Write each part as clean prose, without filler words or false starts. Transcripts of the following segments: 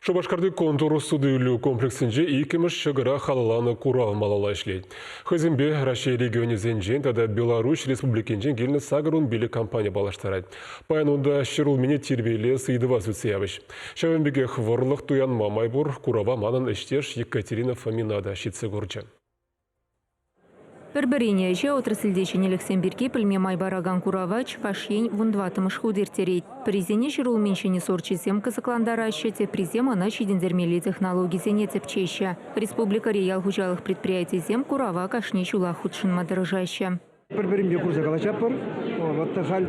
Шупашкарти Контур суту-илӳ комплексӗнче иккӗмӗш ҫӑкӑра халалланӑ курав малалла ӗҫлет. Хӑйсемпе Раҫҫей регионӗсенчен тата Беларуҫ Республикинчен килнӗ 85 компани паллаштарать. Паян унта ҫӗрулмине тирпейлес ыйтӑва сӳтсе явӗҫ. Ҫавӑн пекех вӑрлӑх туянма май пур курава манӑн ӗҫтеш Екатерина Фомина та ҫитсе курчӗ. Пӗр-пӗрин ӗҫӗ отрасльте ҫӗнӗлӗхсем пирки пӗлме май паракан курава Чӑваш Ен вунтӑваттӑмӗш хут ирттерет. Пӗрисене ҫӗрулмин ҫӗнӗ сорчӗсем кӑсӑклантараҫҫӗ, теприсем ӑна ҫитӗнтермелли технологисене тӗпчеҫҫӗ. Республикӑри ял хуҫалӑх предприятийӗсем курава кашни ҫулах хутшӑнма тӑрӑшаҫҫӗ. Пӗр-пӗринпе курса калаҫатпӑр. Вот халь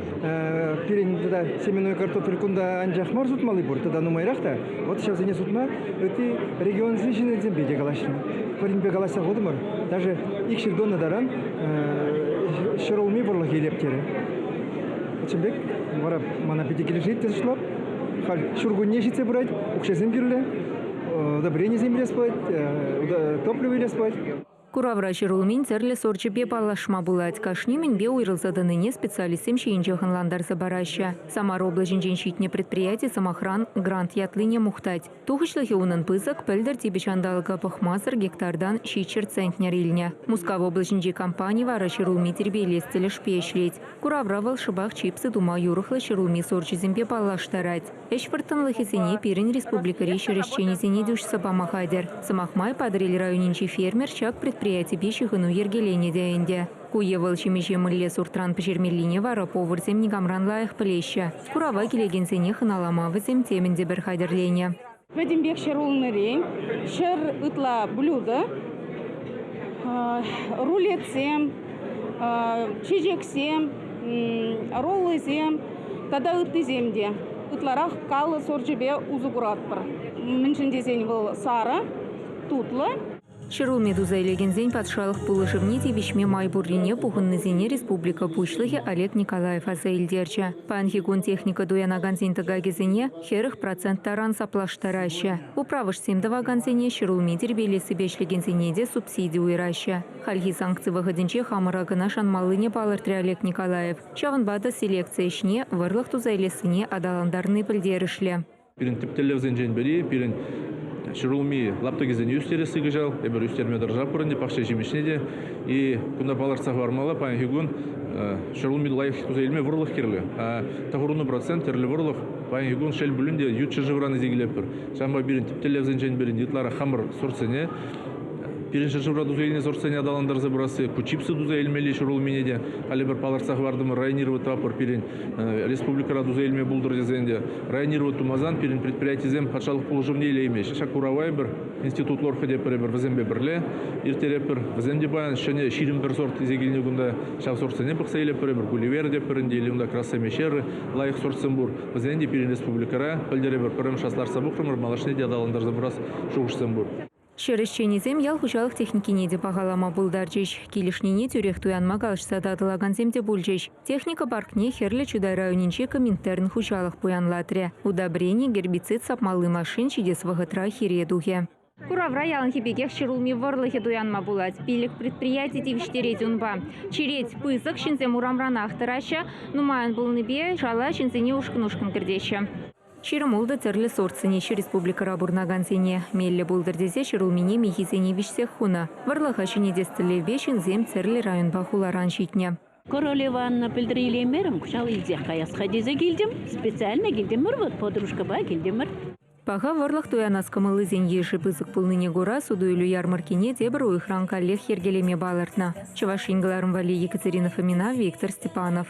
пирӗн тата семенной картофель кунта анчах мар сутмалли пур, тата нумайрах та. Вот ҫавсене сутма ытти регионсен ҫыннисемпе те калаҫрӑм. Пӗринпе калаҫса хутӑмӑр. Даже 200 тонна таран ҫӗрулми вӑрлӑхӗ илеп терӗ. Чӑн пек вара мана питӗ килӗшет тесе шутлап. Халь ҫуркунне ҫитсе пырать, укҫасем кирлӗ, удобренисем илес пулать, топливо илес пулать. Куравра ҫӗрулмин тӗрлӗ сорчӗпе паллашма пулать. Кашни мӗнпе уйрӑлса тӑнине специалистсем ҫийӗнчех ӑнлантарса параҫҫӗ. Самар облаҫӗнчен ҫитнӗ предприяти, сӑмахран, грант ятлине мухтать. Тухӑҫлӑхӗ унӑн пысӑк, пӗлтӗр типӗ ҫанталӑка пӑхмасӑр гектартан 700 центнер илнӗ. Мускав облаҫӗнчи компани вара ҫӗрулми тирпейлес тӗлӗшпе ӗҫлет. Куравра вӑл шӑпах чипсы тума юрӑхлӑ ҫӗрулми сорчӗсемпе паллаштарать. Ӗҫ вӑрттӑнлӑхӗсене пирӗн республикӑри ҫӗр ӗҫченӗсене те уҫса пама хатӗр. Сӑмах май, Патӑрьел районӗнчи фермер ҫак предприятипе ҫыхӑну йӗркеленӗ те ӗнтӗ. Ку е вӑл ҫимӗҫе мӗнле суртран пӗҫермеллине вара поварсем никамран лайӑх пӗлеҫҫӗ. Курава килекенсене хӑналама вӗсем темӗн те пӗр хатӗрленӗ. Пӗтӗмпех ҫӗрулмирен, 100 ытла блюдо, рулетсем, чечексем, роллысем тата ыттисем те. Ытларах каллӑ сорчӗпе усӑ куратпӑр. Мӗншӗн тесен вӑл сарӑ, тутлӑ. Ҫӗрулми туса илекенсен патшалӑх пулӑшӑвне тивӗҫме май пуррине пухӑннисене республика Пуҫлӑхӗ Олег Николаев аса илтерчӗ. Паянхи кун техника туянакансен тӑкакӗсене 40% таран саплаштараҫҫӗ. Управӑшсем тӑвакансене ҫӗрулми тирпейлессипе ӗҫлекенсене те субсиди уйӑраҫҫӗ. Хальхи санкци вӑхӑтӗнче хамӑра кӑна шанмаллине палӑртрӗ Олег Николаев. Ҫавӑнпа та селекци ӗҫне, вӑрлӑх туса илессине аталантарни пӗлтерӗшлӗ. Пирӗн тӗп тӗллевсенчен пӗри пирӗн ҫӗрулми лаптӑкӗсене ӳстересси кӑҫал. Эпир ӳстерме тӑрӑшатпӑр ӗнтӗ пахча ҫимӗҫне те. И кунта палӑртса хӑвармалла, паянхи кун ҫӗрулми лайӑх туса илме вӑрлӑх кирлӗ. 90% тӗрлӗ вӑрлӑх паянхи кун шел пулин те ют ҫӗршывран илсе килетпӗр. Ҫавӑнпа пирӗн тӗп тӗллевсенчен пӗрин ытларах хамӑр сортсене Пирӗн ҫӗршывра туса илнӗ сортсене аталантарса пырасси, ку чипсы туса илмелли ҫӗрулмине те халӗ пӗр палӑртса хӑвартӑмӑр, районировать тӑватпӑр пирӗн республикӑра туса илме пултӑр тесен те. Районировать тумасан пирӗн предприятисем патшалӑх пулӑшӑвне илеймеҫҫӗ. Ҫак курава эпир институт ЛОРХа тетпӗр эпир вӗсемпе пӗрле ирттеретпӗр. Вӗсем те паян ҫӗнӗ 21 сорт илсе килнӗ кунта. Ҫав сортсене пӑхса илетпӗр эпир. Гулливер тетпӗр ӗнтӗ, или унта Красомещеры лайӑх сортсем пур. Вӗсене те пирӗн республикӑра пӗлтӗр эпир пӗрремӗш ас лартса пӑхрӑмӑр, малашне те аталантарса пырас шухӑшсем пур. Ҫӗр ӗҫченӗсем ял хуҫалӑх техникине те пахалама пултарчӗҫ. Килӗшнине тӳрех туянма калаҫса татӑлакансем те пулчӗҫ. Техника паркне Хӗрлӗ Чутай районӗнчи Коминтерн хуҫалӑх пуянлатрӗ. Удобрени, гербицид сапмалли машин ҫитес вӑхӑтра хире тухӗ. Куравра яланхи пекех ҫӗрулми вӑрлӑхӗ туянма пулать. Пилӗк предприяти тивӗҫтерет унпа. Черет пысӑк, ҫынсем урамранах тӑраҫҫӗ. Нумайӑн пулнипе шала ҫынсене ушкӑн-ушкӑн кӗртеҫҫӗ. 26 тӗрлӗ сорт сӗнеҫҫӗ республикӑра пурӑнакансене. Меллӗ пултӑр тесе ҫӗрулмине михӗсене виҫсех хунӑ. Вӑрлӑха ҫӗнетес тӗллевпе ҫынсем тӗрлӗ районпа хуларан ҫитнӗ. Королева Анна пӗлтӗр илеймерӗм, кӑҫал илсех каяс-ха тесе килтӗм. Специально килтӗмӗр вот, подружкӑпа килтӗмӗр. Паха вӑрлӑх туянас кӑмӑллисен йышӗ пысӑк пулнине кура суту-илӳ ярмӑрккине тепӗр уйӑхран каллех йӗркелеме палӑртнӑ. Чӑваш Ен кӑларӑм валли Екатерина Фомина, Виктор Степанов.